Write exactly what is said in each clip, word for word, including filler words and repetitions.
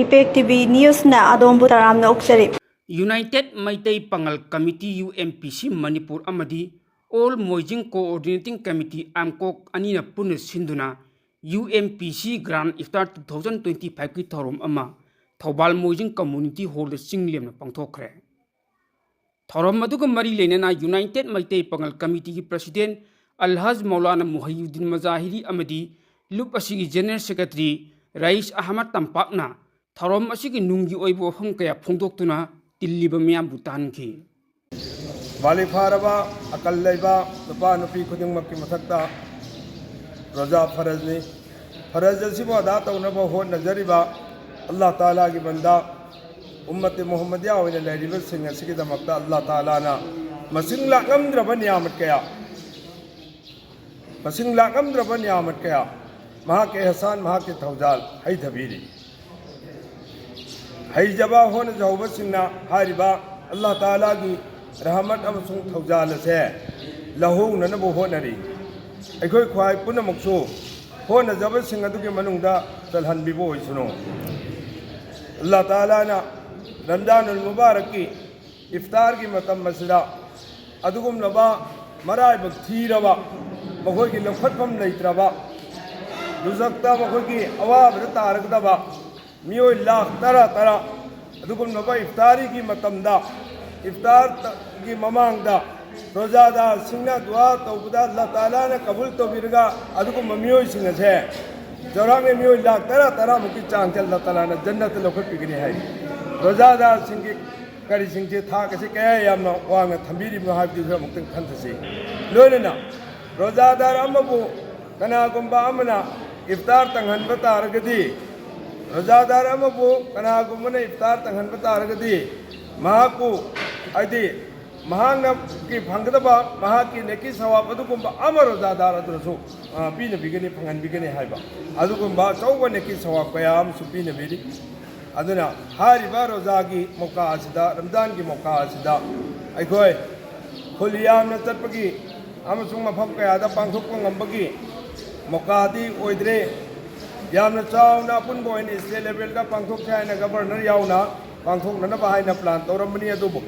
Impact T V Newsꯅ ꯑꯗꯣꯝꯕꯨ ꯇꯔꯥꯝꯅ ꯑꯣꯛꯆꯔꯤ꯫ United Meitei Pangal committee, U M P C Manipur ꯑꯃꯗꯤ All Moijing Coordinating Committee, ꯑꯥꯝꯀꯣꯛ ꯑꯅꯤꯅ ꯄꯨꯟꯅ ꯁꯤꯟꯗꯨꯅ U M P C Grand Iftar two thousand twenty fiveꯀꯤ ꯊꯧꯔꯝ ꯑꯃ ꯊꯧꯕꯥꯜ ꯃꯣꯏꯖꯤꯡ Community Hallꯗ ꯆꯤꯡ ꯂꯦꯝꯅ ꯄꯥꯡꯊꯣꯛꯈ꯭ꯔꯦ꯫ ꯊꯧꯔꯝ ꯑꯗꯨꯒ ꯃꯔꯤ ꯂꯩꯅꯅ United ꯃꯩꯇꯩ ꯄꯥꯉꯜ ꯀꯃꯤꯇꯤꯒꯤ President ꯑꯜꯍꯥꯖ ꯃꯧꯂꯥꯅꯥ ꯃꯨꯍꯩꯌꯨꯗꯤꯟ ꯃꯖꯥꯍꯤꯔꯤ ꯑꯃꯗꯤ ꯂꯨꯞ ꯑꯁꯤꯒꯤ General Secretary ꯔꯌꯤꯁ ꯑꯍꯃꯗ ꯇꯝꯄꯥꯛꯅ ꯊꯧꯔꯝ ꯑꯁꯤꯒꯤ ꯅꯨꯡꯒꯤ ꯑꯣꯏꯕ ꯋꯥꯐꯝ ꯀꯌꯥ ꯐꯣꯡꯗꯣꯛꯇꯨꯅ ꯇꯤꯜꯂꯤꯕ ꯃꯤꯌꯥꯝꯕꯨ ꯇꯥꯍꯟꯈꯤ꯫ ꯕꯥꯂꯤ ꯐꯥꯔꯕ ꯑꯀꯜ ꯂꯩꯕ ꯅꯨꯄꯥ ꯅꯨꯄꯤ ꯈꯨꯗꯤꯡꯃꯛꯀꯤ ꯃꯊꯛꯇ ꯔꯣꯖꯥ ꯐꯔꯖꯅꯤ꯫ ꯐꯔꯖ ꯑꯁꯤꯕꯨ ꯑꯗꯥ ꯇꯧꯅꯕ ꯍꯣꯠꯅꯖꯔꯤꯕ ꯑꯜꯂꯥꯍ ꯇꯥꯂꯥꯒꯤ ꯕꯟꯗꯥ, ꯎꯝꯃꯠꯇꯦ ꯃꯨꯍꯝꯃꯗꯤꯌꯥ ꯑꯣꯏꯅ ꯂꯩꯔꯤꯕꯁꯤꯡ ꯑꯁꯤꯒꯤꯗꯃꯛꯇ ꯑꯜꯂꯥꯍ ꯇꯥꯂꯥꯅ ꯃꯁꯤꯡ ꯂꯥꯛꯉꯝꯗ꯭ꯔꯕ ꯅꯤꯌꯥꯃꯠ ꯀꯌꯥ, ꯃꯁꯤꯡ ꯂꯥꯛꯉꯝꯗ꯭ꯔꯕ ꯅꯤꯌꯥꯃꯠ ꯀꯌꯥ, ꯃꯍꯥꯛꯀꯤ ꯑꯦꯍꯁꯥꯟ, ꯃꯍꯥꯛꯀꯤ ꯊꯧꯖꯥꯜ ꯍꯩꯊꯕꯤꯔꯤ꯫ ꯍꯩꯖꯕ ꯍꯣꯠꯅꯖꯍꯧꯕꯁꯤꯡꯅ ꯍꯥꯏꯔꯤꯕ ꯑꯜꯂꯥꯍ ꯇꯥꯂꯥꯒꯤ ꯔꯍꯃꯠ ꯑꯃꯁꯨꯡ ꯊꯧꯖꯥꯜ ꯑꯁꯦ ꯂꯧꯍꯧꯅꯅꯕ ꯍꯣꯠꯅꯔꯤ꯫ ꯑꯩꯈꯣꯏ ꯈ꯭ꯋꯥꯏ ꯄꯨꯝꯅꯃꯛꯁꯨ ꯍꯣꯠꯅꯖꯕꯁꯤꯡ ꯑꯗꯨꯒꯤ ꯃꯅꯨꯡꯗ ꯆꯜꯍꯟꯕꯤꯕ ꯑꯣꯏꯁꯅꯨ꯫ ꯑꯜꯂꯥꯍ ꯇꯥꯂꯥꯅ ꯔꯝꯖꯥꯅꯨꯜ ꯃꯨꯕꯥꯔꯛꯀꯤ ꯏꯐꯇꯥꯔꯒꯤ ꯃꯇꯝ ꯑꯁꯤꯗ ꯑꯗꯨꯒꯨꯝꯂꯕ ꯃꯔꯥꯏꯕꯛ ꯊꯤꯔꯕ, ꯃꯈꯣꯏꯒꯤ ꯂꯧꯈꯠꯐꯝ ꯂꯩꯇ꯭ꯔꯕ, ꯗꯨꯖꯛꯇ ꯃꯈꯣꯏꯒꯤ ꯑꯋꯥꯕꯗ ꯇꯥꯔꯒꯗꯕ ꯃꯤꯑꯣꯏ ꯂꯥꯈ ꯇꯔꯥ ꯇꯔꯥ ꯑꯗꯨꯒꯨꯝꯂꯕ ꯏꯐꯇꯥꯔꯤꯒꯤ ꯃꯇꯝꯗ, ꯏꯐꯇꯥꯔꯒꯤ ꯃꯃꯥꯡꯗ ꯔꯣꯖꯥꯗꯥꯔꯁꯤꯡꯅ ꯗꯨꯋꯥ ꯇꯧꯕꯗ ꯑꯜꯂꯥꯍ ꯇꯥꯂꯥꯅ ꯀꯕꯨꯜ ꯇꯧꯕꯤꯔꯒ ꯑꯗꯨꯒꯨꯝꯕ ꯃꯤꯑꯣꯏꯁꯤꯡ ꯑꯁꯦ ꯆꯥꯎꯔꯥꯛꯅ ꯃꯤꯑꯣꯏ ꯂꯥꯈ ꯇꯔꯥ ꯇꯔꯥꯃꯨꯛꯀꯤ ꯆꯥꯡꯁꯦ ꯑꯜꯂꯥꯍ ꯇꯥꯂꯥꯅ ꯖꯟꯅꯠꯇ ꯂꯧꯈꯠꯄꯤꯒꯅꯤ ꯍꯥꯏꯔꯤ꯫ ꯔꯣꯖꯥꯗꯥꯔꯁꯤꯡꯒꯤ ꯀꯔꯤꯁꯤꯡꯁꯦ ꯊꯥꯛ ꯑꯁꯤ ꯀꯌꯥ ꯌꯥꯝꯅ ꯋꯥꯡꯅ ꯊꯝꯕꯤꯔꯤꯕꯅꯣ ꯍꯥꯏꯕꯗꯨꯁꯨ ꯑꯃꯨꯛꯇꯪ ꯈꯟꯊꯁꯤ꯫ ꯂꯣꯏꯅꯅ ꯔꯣꯖꯥꯗꯥꯔ ꯑꯃꯕꯨ ꯀꯅꯥꯒꯨꯝꯕ ꯑꯃꯅ ꯏꯐꯇꯥꯔ ꯇꯪꯍꯟꯕ ꯇꯥꯔꯒꯗꯤ, ꯔꯣꯖꯥꯗꯥꯔ ꯑꯃꯕꯨ ꯀꯅꯥꯒꯨꯝꯕꯅ ꯏꯐꯇꯥꯔ ꯇꯪꯍꯟꯕ ꯇꯥꯔꯒꯗꯤ, ꯃꯍꯥꯛꯄꯨ, ꯍꯥꯏꯗꯤ ꯃꯍꯥꯛꯅ ꯀꯤ ꯐꯪꯒꯗꯕ ꯃꯍꯥꯛꯀꯤ ꯅꯦꯀꯤ ꯁꯋꯥꯕ ꯑꯗꯨꯒꯨꯝꯕ ꯑꯃ ꯔꯣꯖꯥꯗꯥꯔ ꯑꯗꯨꯅꯁꯨ, ꯑ, ꯄꯤꯅꯕꯤꯒꯅꯤ, ꯐꯪꯍꯟꯕꯤꯒꯅꯤ ꯍꯥꯏꯕ ꯑꯗꯨꯒꯨꯝꯕ ꯑꯆꯧꯕ ꯅꯦꯀꯤ ꯁꯋꯥꯕ ꯀꯌꯥ ꯑꯃꯁꯨ ꯄꯤꯅꯕꯤꯔꯤ꯫ ꯑꯗꯨꯅ ꯍꯥꯏꯔꯤꯕ ꯔꯣꯖꯥꯒꯤ ꯃꯧꯀꯥ ꯑꯁꯤꯗ, ꯔꯝꯖꯥꯟꯒꯤ ꯃꯧꯀꯥ ꯑꯁꯤꯗ ꯑꯩꯈꯣꯏ ꯈꯨꯜ ꯌꯥꯝꯅ ꯆꯠꯄꯒꯤ ꯑꯃꯁꯨꯡ ꯃꯐꯝ ꯀꯌꯥꯗ ꯄꯥꯡꯊꯣꯛꯄ ꯉꯝꯕꯒꯤ ꯃꯧꯀꯥꯗꯤ ꯑꯣꯏꯗ꯭ꯔꯦ꯫ ꯌꯥꯝꯅ ꯆꯥꯎꯅ ꯑꯄꯨꯟꯕ ꯑꯣꯏꯅ state levelꯗ ꯄꯥꯡꯊꯣꯛꯁꯦ ꯍꯥꯏꯅ Governor ꯌꯥꯎꯅ ꯄꯥꯡꯊꯣꯛꯅꯅꯕ ꯍꯥꯏꯅ plan ꯇꯧꯔꯝꯕꯅꯤ, ꯑꯗꯨꯕꯨ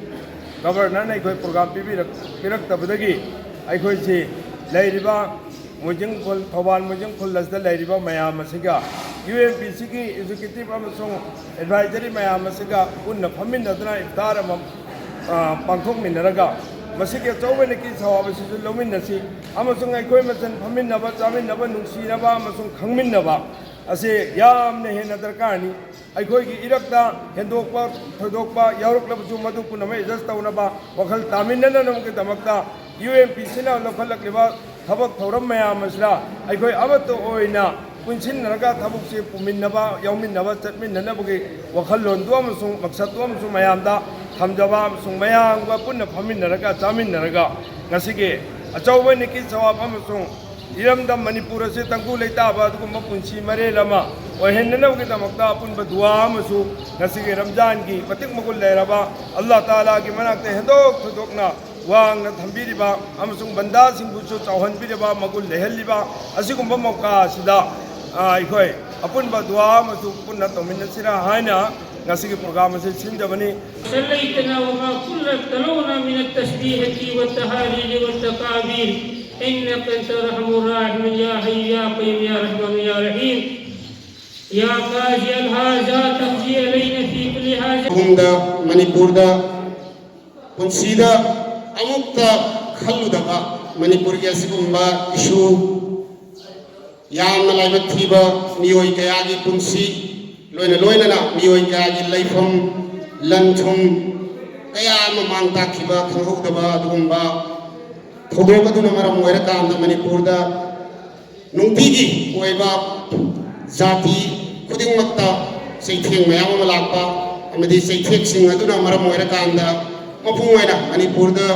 Governorꯅ ꯑꯩꯈꯣꯏ program ꯄꯤꯕꯤꯔꯛ-, ꯄꯤꯔꯛꯇꯕꯗꯒꯤ ꯑꯩꯈꯣꯏꯁꯤ ꯂꯩꯔꯤꯕ ꯃꯣꯏꯖꯤꯡ ꯈꯨꯜ, ꯊꯧꯕꯥꯜ ꯃꯣꯏꯖꯤꯡ ꯈꯨꯜ ꯑꯁꯤꯗ ꯂꯩꯔꯤꯕ ꯃꯌꯥꯝ ꯑꯁꯤꯒ, UNPCꯒꯤ executive ꯑꯃꯁꯨꯡ advisory ꯃꯌꯥꯝ ꯑꯁꯤꯒ ꯄꯨꯟꯅ ꯐꯝꯃꯤꯟꯅꯗꯨꯅ ꯏꯐꯇꯥꯔ ꯑꯃ, ꯑ, ꯄꯥꯡꯊꯣꯛꯃꯤꯟꯅꯔꯒ, ꯃꯁꯤꯒꯤ ꯑꯆꯧꯕ ꯅꯤꯀꯤ ꯁꯋꯥꯕ ꯑꯁꯤꯁꯨ ꯂꯧꯃꯤꯟꯅꯁꯤ ꯑꯃꯁꯨꯡ ꯑꯩꯈꯣꯏ ꯃꯁꯦꯟ ꯐꯝꯃꯤꯟꯅꯕ, ꯆꯥꯃꯤꯟꯅꯕ, ꯅꯨꯡꯁꯤꯅꯕ ꯑꯃꯁꯨꯡ ꯈꯪꯃꯤꯟꯅꯕ ꯑꯁꯤ ꯌꯥꯝꯅ ꯍꯦꯟꯅ ꯗꯔꯀꯥꯔꯅꯤ꯫ ꯑꯩꯈꯣꯏꯒꯤ ꯏꯔꯛꯇ ꯍꯦꯟꯗꯣꯛꯄ ꯊꯣꯏꯗꯣꯛꯄ ꯌꯥꯎꯔꯛꯂꯕꯁꯨ, ꯃꯗꯨ ꯄꯨꯝꯅꯃꯛ adjust ꯇꯧꯅꯕ, ꯋꯥꯈꯜ ꯇꯥꯃꯤꯟꯅꯅꯕꯒꯤꯗꯃꯛꯇ UNPCꯅ ꯂꯧꯈꯠꯂꯛꯂꯤꯕ ꯊꯕꯛ ꯊꯧꯔꯝ ꯃꯌꯥꯝ ꯑꯁꯤꯗ ꯑꯩꯈꯣꯏ ꯑꯃꯠꯇ ꯑꯣꯏꯅ ꯄꯨꯟꯁꯤꯟꯅꯔꯒ ꯊꯕꯛꯁꯤ ꯄꯨꯃꯤꯟꯅꯕ, ꯌꯥꯎꯃꯤꯟꯅꯕ, ꯆꯠꯃꯤꯟꯅꯅꯕꯒꯤ ꯋꯥꯈꯜꯂꯣꯟꯗꯨ ꯑꯃꯁꯨꯡ ꯃꯛꯁꯠꯇꯨ ꯑꯃꯁꯨꯡ ꯃꯌꯥꯝꯗ ꯊꯝꯖꯕ ꯑꯃꯁꯨꯡ ꯃꯌꯥꯝꯒ ꯄꯨꯟꯅ ꯐꯝꯃꯤꯟꯅꯔꯒ, ꯆꯥꯃꯤꯟꯅꯔꯒ ꯉꯁꯤꯒꯤ ꯑꯆꯧꯕ ꯅꯤꯀꯤ ꯁꯋꯥꯕ ꯑꯃꯁꯨꯡ ꯏꯔꯝꯗꯝ ꯃꯅꯤꯄꯨꯔ ꯑꯁꯤ ꯇꯪꯗꯨ ꯂꯩꯇꯥꯕ ꯑꯗꯨꯒꯨꯝꯕ ꯄꯨꯟꯁꯤ ꯃꯔꯦꯜ ꯑꯃ ꯑꯣꯏꯍꯟꯅꯅꯕꯒꯤꯗꯃꯛꯇ ꯑꯄꯨꯟꯕ ꯗꯨꯋꯥ ꯑꯃꯁꯨ ꯉꯁꯤꯒꯤ ꯔꯝꯖꯥꯟꯒꯤ ꯃꯇꯤꯛ ꯃꯒꯨꯟ ꯂꯩꯔꯕ ꯑꯜꯂꯥꯍ ꯇꯥꯂꯥꯒꯤ ꯃꯅꯥꯛꯇ ꯍꯦꯟꯗꯣꯛ ꯊꯣꯏꯗꯣꯛꯅ ꯋꯥꯡꯅ ꯊꯝꯕꯤꯔꯤꯕ ꯑꯃꯁꯨꯡ ꯕꯟꯗꯥꯁꯤꯡꯕꯨꯁꯨ ꯆꯥꯎꯍꯟꯕꯤꯔꯤꯕ, ꯃꯒꯨꯟ ꯂꯩꯍꯜꯂꯤꯕ ꯑꯁꯤꯒꯨꯝꯕ ꯃꯧꯀꯥ ꯑꯁꯤꯗ, ꯑ, ꯑꯩꯈꯣꯏ ꯑꯄꯨꯟꯕ ꯗꯨꯋꯥ ꯑꯃꯁꯨ ꯄꯨꯟꯅ ꯇꯧꯃꯤꯟꯅꯁꯤꯔꯥ ꯍꯥꯏꯅ ꯉꯁꯤꯒꯤ program ꯑꯁꯤ ꯁꯤꯟꯖꯕꯅꯤ꯫ صليتنا وما قلت لنا من التسبيحة والتهاليل والتكابير، إنك أنت أرحم الراحمين، يا حي يا قيوم يا رحمن يا رحيم، يا قاضي الحاجات، اقض علينا في كل حاجة. ꯑꯍꯨꯝꯗ ꯃꯅꯤꯄꯨꯔꯗ ꯄꯨꯟꯁꯤꯗ ꯑꯃꯨꯛꯇ ꯈꯜꯂꯨꯗꯕ ꯃꯅꯤꯄꯨꯔꯒꯤ ꯑꯁꯤꯒꯨꯝꯕ issue, ꯌꯥꯝꯅ ꯂꯥꯏꯕꯛ ꯊꯤꯕ, ꯃꯤꯑꯣꯏ ꯀꯌꯥꯒꯤ ꯄꯨꯟꯁꯤ, ꯂꯣꯏꯅ ꯂꯣꯏꯅꯅ ꯃꯤꯑꯣꯏ ꯀꯌꯥꯒꯤ ꯂꯩꯐꯝ, ꯂꯟ ꯊꯨꯝ ꯀꯌꯥ ꯑꯃ ꯃꯥꯡ ꯇꯥꯛꯈꯤꯕ, ꯈꯪꯍꯧꯗꯕ ꯑꯗꯨꯒꯨꯝꯕ ꯊꯧꯗꯣꯛ ꯑꯗꯨꯅ ꯃꯔꯝ ꯑꯣꯏꯔꯀꯥꯟꯗ ꯃꯅꯤꯄꯨꯔꯗ ꯅꯨꯡꯇꯤꯒꯤ ꯑꯣꯏꯕ ꯖꯥꯇꯤ ꯈꯨꯗꯤꯡꯃꯛꯇ ꯆꯩꯊꯦꯡ ꯃꯌꯥꯝ ꯑꯃ ꯂꯥꯛꯄ ꯑꯃꯗꯤ ꯆꯩꯊꯦꯛꯁꯤꯡ ꯑꯗꯨꯅ ꯃꯔꯝ ꯑꯣꯏꯔꯀꯥꯟꯗ ꯃꯄꯨꯡ ꯑꯣꯏꯅ ꯃꯅꯤꯄꯨꯔꯗ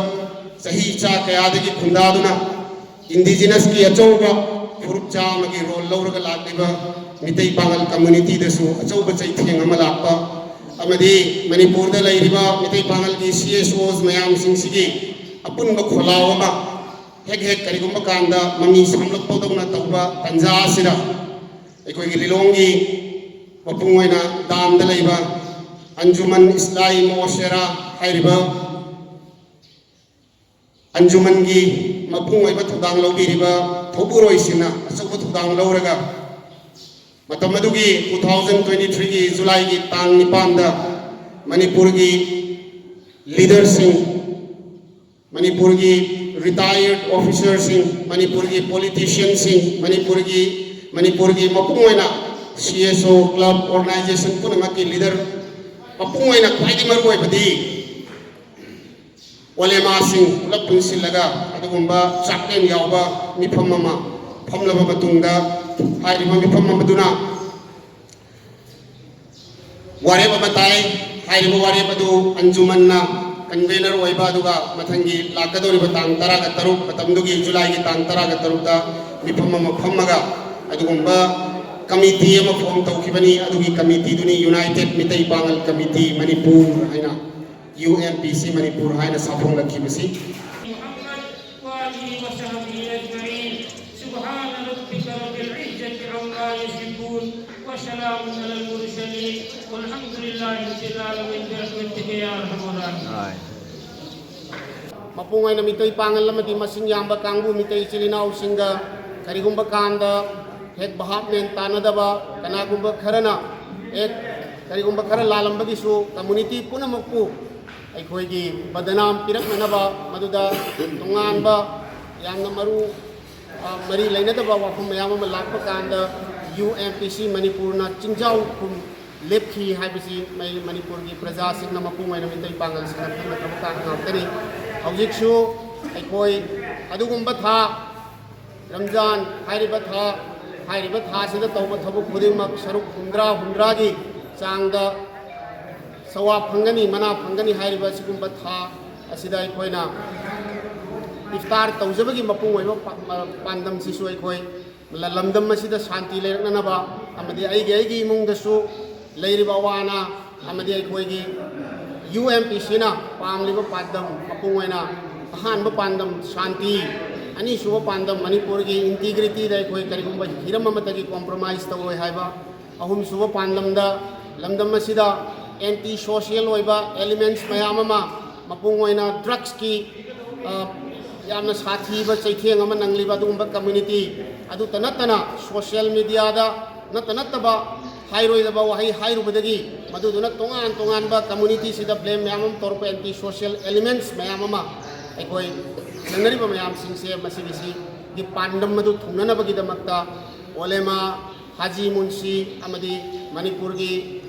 ꯆꯍꯤ ꯆꯥ ꯀꯌꯥꯗꯒꯤ ꯈꯨꯟꯗꯥꯗꯨꯅ Indigenousꯀꯤ ꯑꯆꯧꯕ ꯐꯨꯔꯨꯞ ꯆꯥꯝꯃꯒꯤ role ꯂꯧꯔꯒ ꯂꯥꯛꯂꯤꯕ ꯃꯤꯇꯩ ꯄꯥꯉꯜ communityꯗꯁꯨ ꯑꯆꯧꯕ ꯆꯩꯊꯦꯡ ꯑꯃ ꯂꯥꯛꯄ ꯑꯃꯗꯤ ꯃꯅꯤꯄꯨꯔꯗ ꯂꯩꯔꯤꯕ ꯃꯤꯇꯩ ꯄꯥꯉꯜꯒꯤ CSOs ꯃꯌꯥꯝꯁꯤꯡꯁꯤꯒꯤ ꯑꯄꯨꯟꯕ ꯈꯣꯜꯂꯥꯎ ꯑꯃ ꯍꯦꯛ ꯍꯦꯛ ꯀꯔꯤꯒꯨꯝꯕ ꯀꯥꯟꯗ ꯃꯃꯤ ꯁꯥꯝꯂꯛꯄꯗꯧꯅ ꯇꯧꯕ ꯇꯟꯖꯥ ꯑꯁꯤꯗ ꯑꯩꯈꯣꯏꯒꯤ ꯂꯤꯂꯣꯡꯒꯤ ꯃꯄꯨꯡ ꯑꯣꯏꯅ ꯗꯥꯝꯗ ꯂꯩꯕ ꯑꯟꯖꯨꯃꯟ ꯏꯁꯂꯥꯍꯤ ꯃꯣꯁꯦꯔꯥ ꯍꯥꯏꯔꯤꯕ ꯑꯟꯖꯨꯃꯟꯒꯤ ꯃꯄꯨꯡ ꯑꯣꯏꯕ ꯊꯧꯗꯥꯡ ꯂꯧꯕꯤꯔꯤꯕ ꯊꯧꯕꯨꯔꯣꯏꯁꯤꯡꯅ ꯑꯆꯧꯕ ꯊꯧꯗꯥꯡ ꯂꯧꯔꯒ ꯃꯇꯝ ꯑꯗꯨꯒꯤ two thousand twenty threeꯒꯤ ꯖꯨꯂꯥꯏꯒꯤ ꯇꯥꯡ ꯅꯤꯄꯥꯟꯗ ꯃꯅꯤꯄꯨꯔꯒꯤ ꯂꯤꯗꯔꯁꯤꯡ, ꯃꯅꯤꯄꯨꯔꯒꯤ ꯔꯤꯇꯥꯌꯔꯠ ꯑꯣꯐꯤꯁꯔꯁꯤꯡ, ꯃꯅꯤꯄꯨꯔꯒꯤ ꯄꯣꯂꯤꯇꯤꯁꯤꯌꯟꯁꯤꯡ, ꯃꯅꯤꯄꯨꯔꯒꯤ ꯃꯅꯤꯄꯨꯔꯒꯤ ꯃꯄꯨꯡ ꯑꯣꯏꯅ C S O club organization ꯄꯨꯝꯅꯃꯛꯀꯤ ꯂꯤꯗꯔ, ꯃꯄꯨꯡ ꯑꯣꯏꯅ ꯈ꯭ꯋꯥꯏꯗꯒꯤ ꯃꯔꯨ ꯑꯣꯏꯕꯗꯤ ꯑꯣꯂꯦꯃꯥꯁꯤꯡ ꯄꯨꯂꯞ ꯄꯨꯟꯁꯤꯜꯂꯒ ꯑꯗꯨꯒꯨꯝꯕ ꯆꯥꯛꯂꯦꯟ ꯌꯥꯎꯕ ꯃꯤꯐꯝ ꯑꯃ ꯐꯝꯂꯕ ꯃꯇꯨꯡꯗ, ꯍꯥꯏꯔꯤꯕ ꯃꯤꯐꯝ ꯑꯃꯗꯨꯅ ꯋꯥꯔꯦꯞ ꯑꯃ ꯇꯥꯏ꯫ ꯍꯥꯏꯔꯤꯕ ꯋꯥꯔꯦꯞ ꯑꯗꯨ ꯑꯟꯖꯨꯃꯟꯅ ꯀꯟꯚꯦꯅꯔ ꯑꯣꯏꯕ, ꯑꯗꯨꯒ ꯃꯊꯪꯒꯤ ꯂꯥꯛꯀꯗꯧꯔꯤꯕ ꯇꯥꯡ ꯇꯔꯥꯒ ꯇꯔꯨꯛ, ꯃꯇꯝꯗꯨꯒꯤ ꯖꯨꯂꯥꯏꯒꯤ ꯇꯥꯡ ꯇꯔꯥꯒ ꯇꯔꯨꯛꯇ ꯃꯤꯐꯝ ꯑꯃ ꯐꯝꯃꯒ ꯑꯗꯨꯒꯨꯝꯕ ꯀꯃꯤꯇꯤ ꯑꯃ ꯐꯣꯝ ꯇꯧꯈꯤꯕꯅꯤ꯫ ꯑꯗꯨꯒꯤ ꯀꯃꯤꯇꯤꯗꯨꯅꯤ ꯌꯨꯅꯥꯏꯇꯦꯠ ꯃꯤꯇꯩ ꯄꯥꯉꯜ ꯀꯃꯤꯇꯤ ꯃꯅꯤꯄꯨꯔ ꯍꯥꯏꯅ, U M P C Manipur ꯍꯥꯏꯅ ꯁꯥꯐꯣꯡꯂꯛꯈꯤꯕꯁꯤ꯫ محمد وآله وصحبه أجمعين. سبحان ربك رب العزة عما يصفون. وسلام على المرسلين. والحمد لله رب العالمين. برحمتك يا أرحم الراحمين. ꯃꯄꯨꯡ ꯑꯣꯏꯅ ꯃꯤꯇꯩ ꯄꯥꯉꯜ ꯑꯃꯗꯤ ꯃꯁꯤꯡ ꯌꯥꯝꯕ ꯀꯥꯡꯕꯨ ꯃꯤꯇꯩ ꯏꯆꯤꯜ ꯏꯅꯥꯎꯁꯤꯡꯒ ꯀꯔꯤꯒꯨꯝꯕ ꯀꯥꯟꯗ ꯍꯦꯛ ꯚꯥꯞ ꯃꯦꯟ ꯇꯥꯅꯗꯕ, ꯀꯅꯥꯒꯨꯝꯕ ꯈꯔꯅ ꯍꯦꯛ ꯀꯔꯤꯒꯨꯝꯕ ꯈꯔ ꯂꯥꯜꯂꯝꯕꯒꯤꯁꯨ ꯀꯝꯃꯨꯅꯤꯇꯤ ꯄꯨꯝꯅꯃꯛꯄꯨ ꯑꯩꯈꯣꯏꯒꯤ ꯕꯗꯅꯥꯝ ꯄꯤꯔꯛꯅꯅꯕ, ꯃꯗꯨꯗ ꯇꯣꯉꯥꯟꯕ ꯌꯥꯝꯅ ꯃꯔꯨ, ꯑ, ꯃꯔꯤ ꯂꯩꯅꯗꯕ ꯋꯥꯐꯝ ꯃꯌꯥꯝ ꯑꯃ ꯂꯥꯛꯄ ꯀꯥꯟꯗ U M P C ꯃꯅꯤꯄꯨꯔꯅ ꯆꯤꯡꯖꯥꯎ ꯈꯨꯝ ꯂꯦꯞꯈꯤ ꯍꯥꯏꯕꯁꯤ ꯃꯩ ꯃꯅꯤꯄꯨꯔꯒꯤ ꯄ꯭ꯔꯖꯥꯁꯤꯡꯅ, ꯃꯄꯨꯡ ꯑꯣꯏꯅ ꯃꯤꯇꯩ ꯄꯥꯉꯜꯁꯤꯡꯅ ꯈꯪꯅꯈ꯭ꯔꯕ ꯉꯥꯛꯇꯅꯤ꯫ ꯍꯧꯖꯤꯛꯁꯨ ꯑꯩꯈꯣꯏ ꯑꯗꯨꯒꯨꯝꯕ ꯊꯥ, ꯔꯝꯖꯥꯟ ꯍꯥꯏꯔꯤꯕ ꯊꯥ, ꯍꯥꯏꯔꯤꯕ ꯊꯥꯁꯤꯗ ꯇꯧꯕ ꯊꯕꯛ ꯈꯨꯗꯤꯡꯃꯛ ꯁꯔꯨꯛ ꯍꯨꯝꯗ꯭ꯔꯥ, ꯍꯨꯝꯗ꯭ꯔꯥꯒꯤ ꯆꯥꯡꯗ ꯁꯋꯥꯕ ꯐꯪꯒꯅꯤ, ꯃꯅꯥ ꯐꯪꯒꯅꯤ ꯍꯥꯏꯔꯤꯕ ꯑꯁꯤꯒꯨꯝꯕ ꯊꯥ ꯑꯁꯤꯗ ꯑꯩꯈꯣꯏꯅ ꯏꯐꯇꯥꯔ ꯇꯧꯖꯕꯒꯤ ꯃꯄꯨꯡ ꯑꯣꯏꯕ ꯄꯥ-, ꯃ-, ꯄꯥꯟꯗꯝꯁꯤꯁꯨ ꯑꯩꯈꯣꯏ ꯂ-, ꯂꯝꯗꯝ ꯑꯁꯤꯗ ꯁꯥꯟꯇꯤ ꯂꯩꯔꯛꯅꯅꯕ ꯑꯃꯗꯤ ꯑꯩꯒꯤ, ꯑꯩꯒꯤ ꯏꯃꯨꯡꯗꯁꯨ ꯂꯩꯔꯤꯕ ꯑꯋꯥ ꯑꯅꯥ ꯑꯃꯗꯤ ꯑꯩꯈꯣꯏꯒꯤ U M P Cꯅ ꯄꯥꯝꯂꯤꯕ ꯄꯥꯟꯗꯝ, ꯃꯄꯨꯡ ꯑꯣꯏꯅ ꯑꯍꯥꯟꯕ ꯄꯥꯟꯗꯝ ꯁꯥꯟꯇꯤ, ꯑꯅꯤꯁꯨꯕ ꯄꯥꯟꯗꯝ, ꯃꯅꯤꯄꯨꯔꯒꯤ ꯏꯟꯇꯤꯒ꯭ꯔꯤꯇꯤꯗ ꯑꯩꯈꯣꯏ ꯀꯔꯤꯒꯨꯝꯕ ꯍꯤꯔꯝ ꯑꯃꯠꯇꯒꯤ ꯀꯣꯝꯄ꯭ꯔꯣꯃꯥꯏꯁ ꯇꯧꯔꯣꯏ ꯍꯥꯏꯕ꯫ ꯑꯍꯨꯝꯁꯨꯕ ꯄꯥꯟꯗꯝꯗ, ꯂꯝꯗꯝ ꯑꯁꯤꯗ ꯑꯦꯟꯇꯤ ꯁꯣꯁꯤꯌꯦꯜ ꯑꯣꯏꯕ ꯑꯦꯂꯤꯃꯦꯟꯁ ꯃꯌꯥꯝ ꯑꯃ, ꯃꯄꯨꯡ ꯑꯣꯏꯅ ꯗ꯭ꯔꯒꯁꯀꯤ, ꯑ, ꯌꯥꯝꯅ ꯁꯥꯊꯤꯕ ꯆꯩꯊꯦꯡ ꯑꯃ ꯅꯪꯂꯤꯕ ꯑꯗꯨꯒꯨꯝꯕ ꯀꯝꯃ꯭ꯌꯨꯅꯤꯇꯤ, ꯑꯗꯨꯇ ꯅꯠꯇꯅ ꯁꯣꯁꯤꯌꯦꯜ ꯃꯤꯗꯤꯌꯥꯗ ꯅꯠꯇ ꯅꯠꯇꯕ ꯍꯥꯏꯔꯣꯏꯗꯕ ꯋꯥꯍꯩ ꯍꯥꯏꯔꯨꯕꯗꯒꯤ ꯃꯗꯨꯗꯨꯅ ꯇꯣꯉꯥꯟ ꯇꯣꯉꯥꯟꯕ ꯀꯝꯃ꯭ꯌꯨꯅꯤꯇꯤꯁꯤꯗ ꯕ꯭ꯂꯦꯝ ꯃꯌꯥꯝ ꯑꯃ ꯇꯧꯔꯛꯄ ꯑꯦꯟꯇꯤ ꯁꯣꯁꯤꯌꯦꯜ ꯑꯦꯂꯤꯃꯦꯟꯁ ꯃꯌꯥꯝ ꯑꯃ ꯑꯩꯈꯣꯏ ꯊꯦꯡꯅꯔꯤꯕ ꯃꯌꯥꯝꯁꯤꯡꯁꯦ ꯃꯁꯤꯒꯤꯁꯤꯒꯤ ꯄꯥꯟꯗꯝ ꯑꯗꯨ ꯊꯨꯡꯅꯅꯕꯒꯤꯗꯃꯛꯇ ꯑꯣꯂꯦꯃꯥ, ꯍꯥꯖꯤ ꯃꯨꯟꯁꯤ ꯑꯃꯗꯤ ꯃꯅꯤꯄꯨꯔꯒꯤ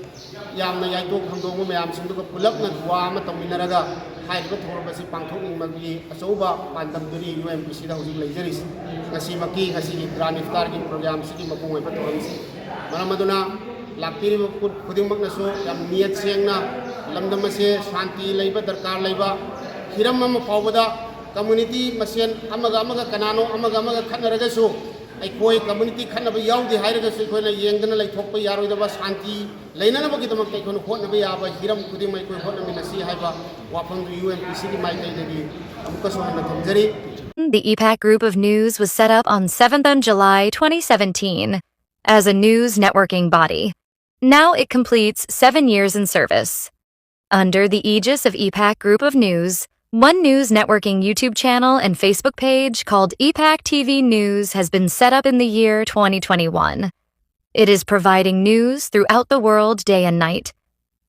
ꯌꯥꯝꯅ ꯌꯥꯏꯇꯣꯛ ꯊꯪꯗꯣꯛꯄ ꯃꯌꯥꯝꯁꯤꯡꯗꯨꯒ ꯄꯨꯂꯞꯅ ꯗꯨꯋꯥ ꯑꯃ ꯇꯧꯃꯤꯟꯅꯔꯒ ꯍꯥꯏꯔꯤꯕ ꯊꯧꯔꯝ ꯑꯁꯤ ꯄꯥꯡꯊꯣꯛꯅꯤꯡꯕꯒꯤ ꯑꯆꯧꯕ ꯄꯥꯟꯗꯝꯗꯨꯅꯤ ꯌꯨ ꯑꯦꯝ ꯄꯤ ꯁꯤꯗ ꯍꯧꯖꯤꯛ ꯂꯩꯖꯔꯤꯁꯤ꯫ ꯉꯁꯤꯃꯛꯀꯤ, ꯉꯁꯤꯒꯤ ꯏꯗ ꯑꯜ ꯐꯤꯇꯔꯒꯤ ꯄ꯭ꯔꯣꯒ꯭ꯔꯥꯝꯁꯤꯒꯤ ꯃꯄꯨꯡ ꯑꯣꯏꯕ ꯊꯧꯔꯝꯁꯤ꯫ ꯃꯔꯝ ꯑꯗꯨꯅ ꯂꯥꯛꯄꯤꯔꯤꯕ ꯈꯨ-, ꯈꯨꯗꯤꯡꯃꯛꯅꯁꯨ ꯌꯥꯝ ꯅꯤꯌꯠ ꯁꯦꯡꯅ ꯂꯝꯗꯝ ꯑꯁꯦ ꯁꯥꯟꯇꯤ ꯂꯩꯕ ꯗꯔꯀꯥꯔ ꯂꯩꯕ, ꯍꯤꯔꯝ ꯑꯃ ꯐꯥꯎꯕꯗ ꯀꯝꯃ꯭ꯌꯨꯅꯤꯇꯤ ꯃꯁꯦꯟ ꯑꯃꯒ ꯑꯃꯒ ꯀꯅꯥꯅꯣ ꯑꯃꯒ ꯑꯃꯒ ꯈꯠꯅꯔꯒꯁꯨ ꯑꯩꯈꯣꯏ ꯀꯝꯃ꯭ꯌꯨꯅꯤꯇꯤ ꯈꯠꯅꯕ ꯌꯥꯎꯗꯦ ꯍꯥꯏꯔꯒꯁꯨ ꯑꯩꯈꯣꯏꯅ ꯌꯦꯡꯗꯅ ꯂꯩꯊꯣꯛꯄ ꯌꯥꯔꯣꯏꯗꯕ, ꯁꯥꯟꯇꯤ ꯂꯩꯅꯅꯕꯒꯤꯗꯃꯛꯇ ꯑꯩꯈꯣꯏꯅ ꯍꯣꯠꯅꯕ ꯌꯥꯕ ꯍꯤꯔꯝ ꯈꯨꯗꯤꯡꯃꯛ ꯑꯩꯈꯣꯏ ꯍꯣꯠꯅꯃꯤꯟꯅꯁꯤ ꯍꯥꯏꯕ ꯋꯥꯐꯝꯗꯨ ꯌꯨ ꯑꯦꯝ ꯄꯤ ꯁꯤꯒꯤ ꯃꯥꯏꯀꯩꯗꯒꯤ ꯑꯃꯨꯛꯀꯁꯨ ꯍꯟꯅ ꯊꯝꯖꯔꯤ꯫ The E PAC Group of News was set up on seventh of July twenty seventeen as a news networking body. Now it completes seven years in service. Under the aegis of E PAC Group of News, One News Networking YouTube channel and Facebook page called E PAC T V News has been set up in the year twenty twenty-one. It is providing news throughout the world day and night.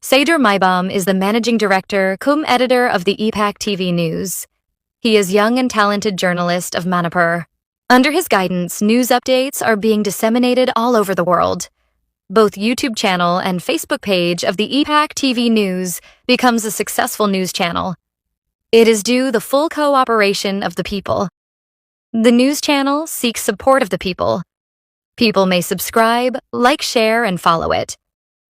Seydoor Maibam is the managing director cum editor of the E PAC T V News. He is young and talented journalist of Manipur. Under his guidance, news updates are being disseminated all over the world. Both YouTube channel and Facebook page of the E PAC T V News becomes a successful news channel. It is due the full cooperation of the people. The news channel seeks support of the people. People may subscribe, like, share, and follow it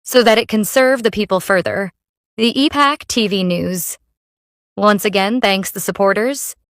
so that it can serve the people further. The E PAC T V News once again thanks the supporters,